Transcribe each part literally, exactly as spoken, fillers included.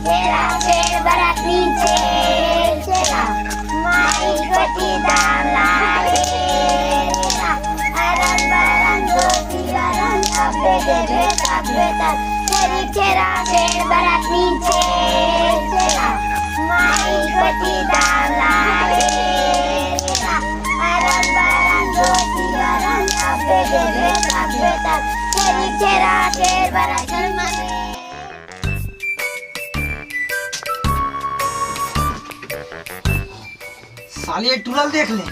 छेरा छेर बरत नीचे छेरा, माई कोठी दान लागे छेरा, अरन बरन गोटी गरन तब्बे देबे तब्बे तब। छेरी छेरा छेर बरत नीचे छेरा, माई कोठी दान लागे छेरा, अरन बरन गोटी गरन तब्बे देबे तब्बे तब। छेरी छेरा छेर बरत नीचे। साले ये टूरा ल देख ले,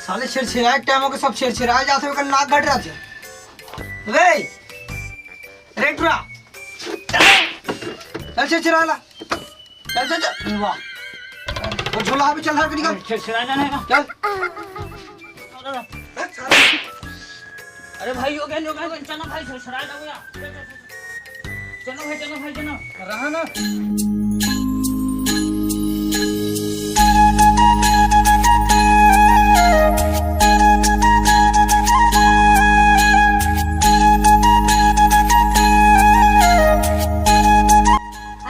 साले छेरछेराए के टाइम होके सब छेरछेराए जाथे, ओकर नाक घट रथे। रे, रे टूरा, चल छेरछेरा ला, चल, चल, चल, वाह, वो झोला अभी चल, हर निकल, छेरछेरा जाने का। चल। अरे भाई, हो गया, हो गया, चलो भाई, छेरछेरा जाओ यार। चलो भाई, चलो भाई, चलो। रहा ना।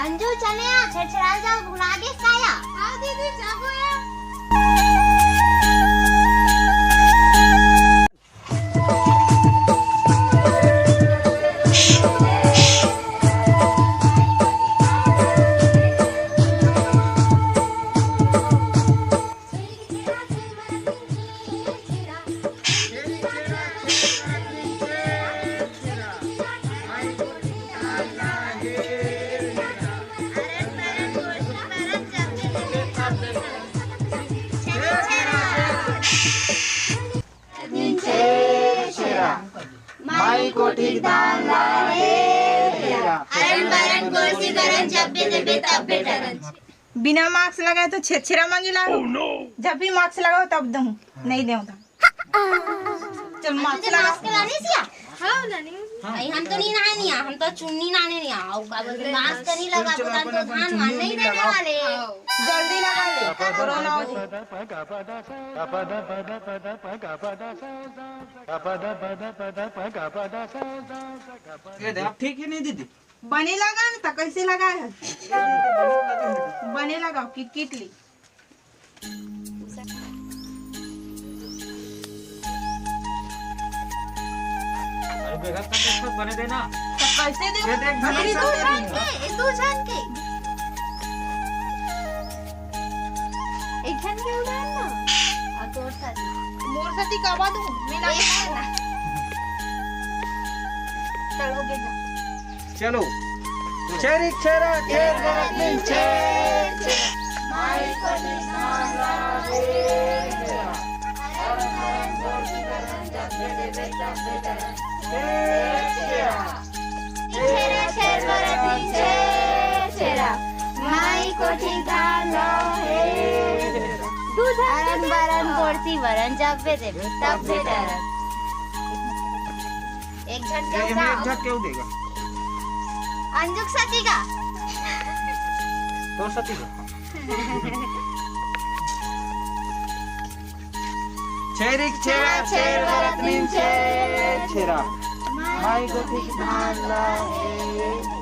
अंजू, चले आ, छेरछेरा जाओ, भुला गे साया। हाँ दीदी, जाबो या। छेरा, माई कोठी दान ला हे छेरा। अरन बरन गोरसी गरन जब भी देबे तब भी डरन। बिना मास्क लगाए तो छेरछेरा मांगी लागो। जब भी मास्क लगाओ तब दूं, नहीं देऊं तो। चल मास्क लगा। मास्क लाने सिया? हाँ, लाने। भाई, हम तो नहीं लाने निया, हम तो चुन्नी लाने निया। आओ, का बोलते, मास्क नहीं लगा, चल, बोला अपन, तो अपन धान चुन्नी वान नहीं उन्नी देने लगाओ। वाले। जल्दी लगा ले, कोरोना हो जाए। ये दे, अब ठीक है नहीं दीदी? बने लगा ना, तो कैसे लगा है? बने लगाओ, किट किट ली। अरे बेटा, तब एक साथ बने देना। तो कैसे दे? ये देख, अरे दू झन के, ये दू झन के। एक झन के उड़ान ना। और तोर साथ। मोर साथी काबा दू, मैं ना एक ना। चलो, हो गया। चलो। छेरी छेरा, छेर बरत नीचे छेरा। माई कोठी दान ला हे छेरा। छेरा, छेर बरत नीचे छेरा। माई कोठी दान ला हे छेरा। अरन बरन गोरसी गरन जब भी देबे तब भी डरन। एक झन ये, ये एक झन क्यों देगा? अंजुक सती का। तो सती का। छेरी छेरा, छेर बरत नीचे छेरा। माई कोठी दान ला हे।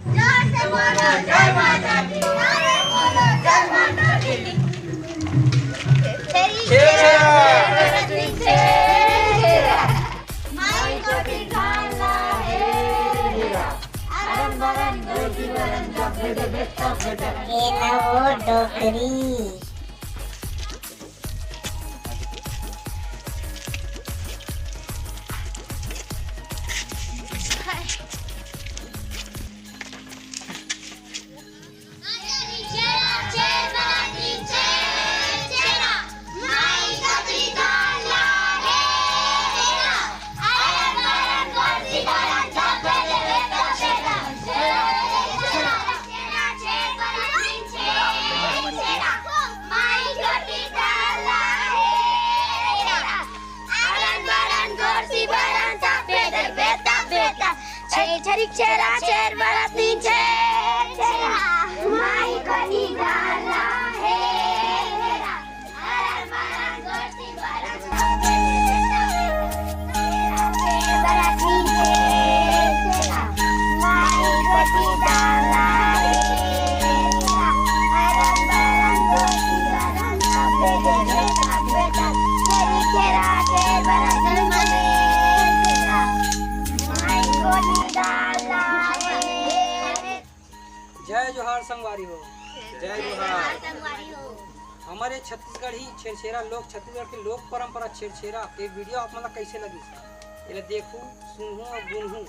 जोर से बोलो, जय माता दी। नारे बोलो, जय माता दी। तेरी शेरा। शेरा। माई कोठी दान ला हे शेरा। अरन बरन गोटी बरन जब बेटे बेटा बेटा। ये ना वो डोकरी। छेरिक छेरा छेर बरत नीन छेर छेरा, माई कोनी डाला हे छेरा। अरन बरन गोटी बरन छेर बरत नीन छेर छेरा, माई कोनी डाला हे छेरा। अरन बरन गोटी बरन छेर छेरा, छेरिक छेरा छेर बरत नीन छेर छेरा। जय जोहार संगवारी हो। जय जोहार। हमर ये छत्तीसगढ़ी छेरछेरा लोक, छत्तीसगढ़ के लोक परंपरा छेरछेरा के video आप मन ला कइसे लगिस, एला देखहू, सुनहू अउ गुनहू।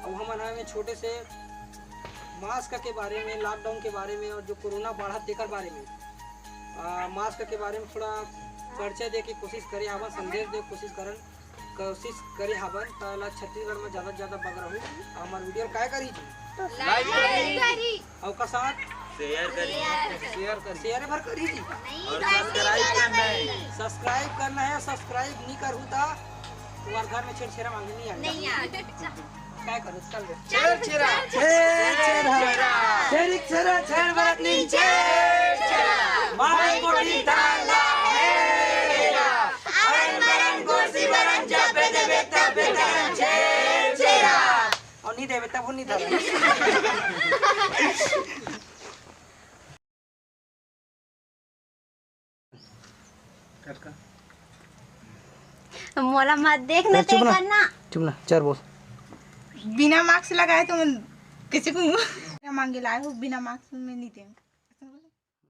अउ हमन हवे छोटे से mask के बारे में, lockdown के बारे में अउ जो कोरोना बाढ़त तेकर बारे में, आ, mask के बारे में थोड़ा परिचय दे के कोशिश करे हावन, संदेश दे के कोशिश करन, कोशिश करे हावन, त एला छत्तीसगढ़ में ज्यादा से ज्यादा बगराहू हमर video ला काय करी जी? Like करी। अउ का साथ? Share करी। Share करी। Share भर करी जी। अउ subscribe करना है। Subscribe करना है, subscribe नहीं करहू त तुम्हारे घर में छेरछेरा मांगे नहीं आएगा। नहीं आएगा। काय करो, चल दे। छेरछेरा। छेरछेरा। छेरिक छेरा छेर बरत नीन छेरछेरा। माई कोनी डाला हे छेरा। अरन बरन गोटी बरन जब देबे तब करन छेरछेरा। अउ नहीं देबे तब नहीं धरन। मोला मत देखना, चुप ना। चुप ना, चल बोल। बिना mask लगाए तो मैं कैसे कहूँ? मांगे लाए हो, बिना mask में नहीं देंगे।